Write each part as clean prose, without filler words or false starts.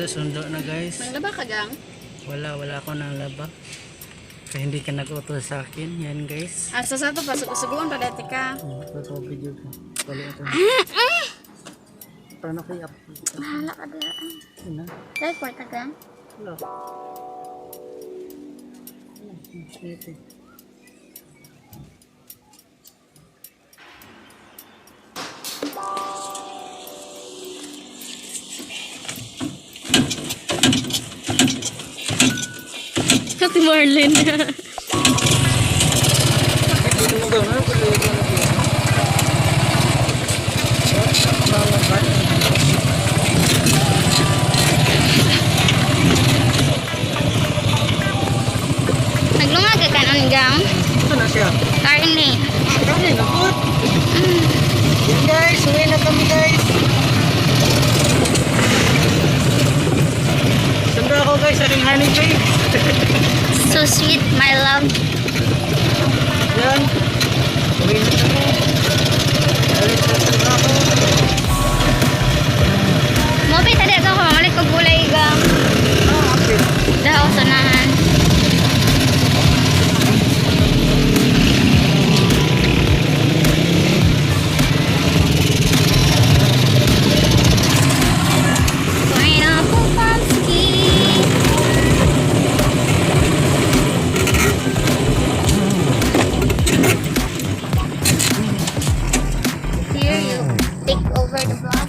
Sundo na, guys. Naglaba ka, gang? Wala, wala ako nang laba. Kaya hindi ka nag-utos sa akin. Yan, guys. Ah, sa sato pa, suguan pa dati ka. Ito, video ko. Bali ito. Para na ko i-upload. Bahala ka dira. Yun na. Dahil kwarta, gang? Wala. Ito. Ate Marlene. Naglungag ka kanon, gang? Ito na siya. Karne. Kami, napot. Yan, guys, uwi na kami, guys. Sundo ako, guys, aking honey babe. So sweet, my love. Yan. Uwi na kami. Alis na sundo ako. Mopit, tadi ako. Mamalit ko gulay, gang. Ah, okay. Daw, sanahan. Pineapple pumpkin. Here you take over the vlog.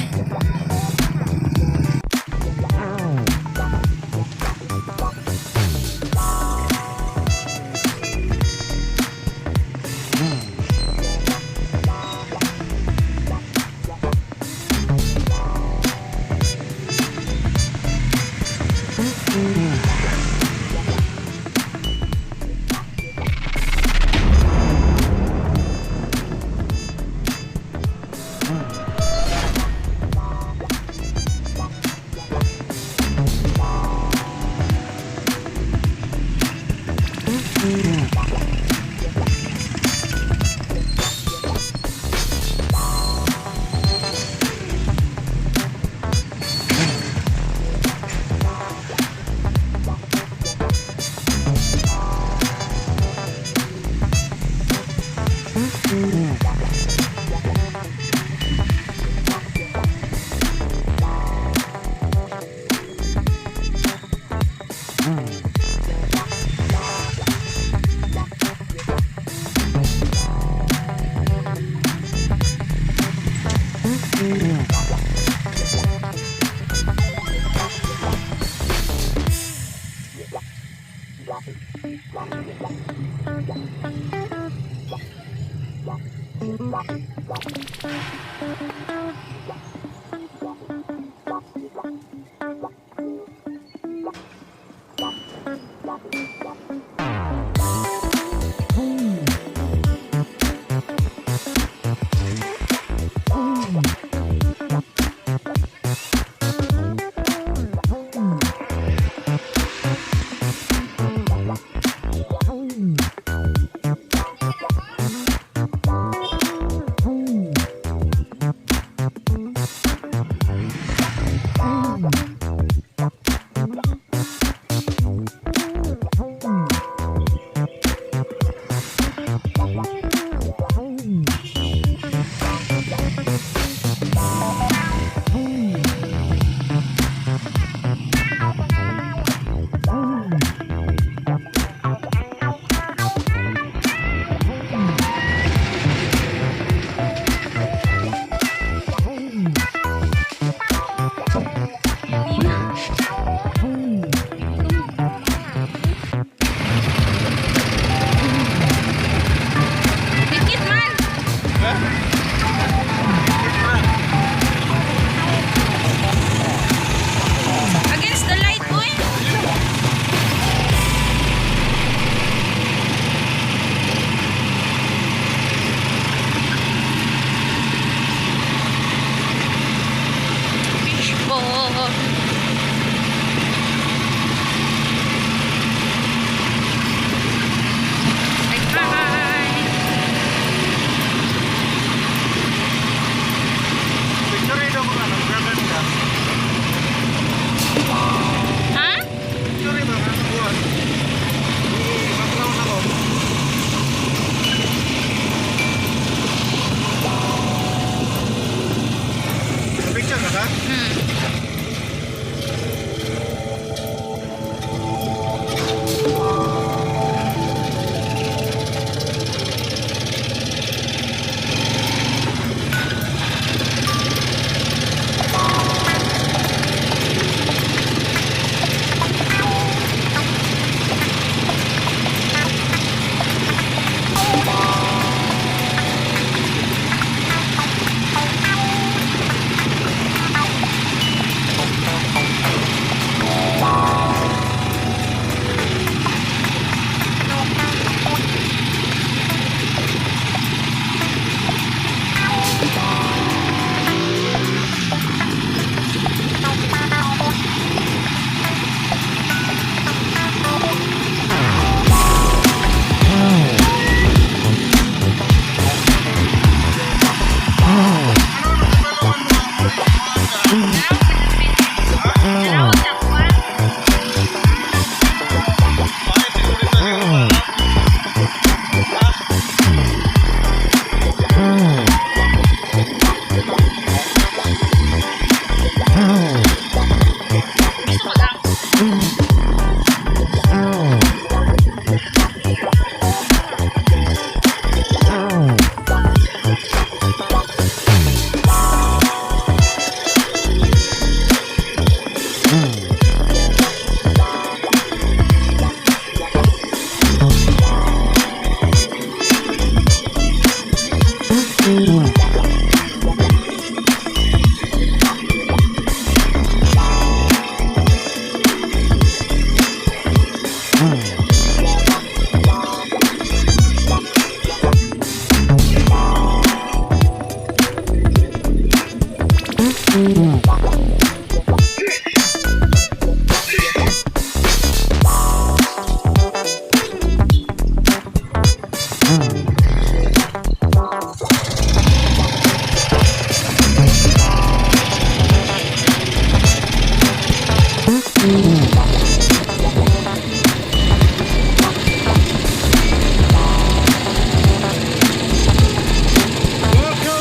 Welcome,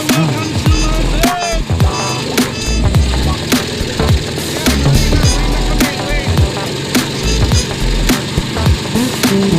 welcome to my vlog!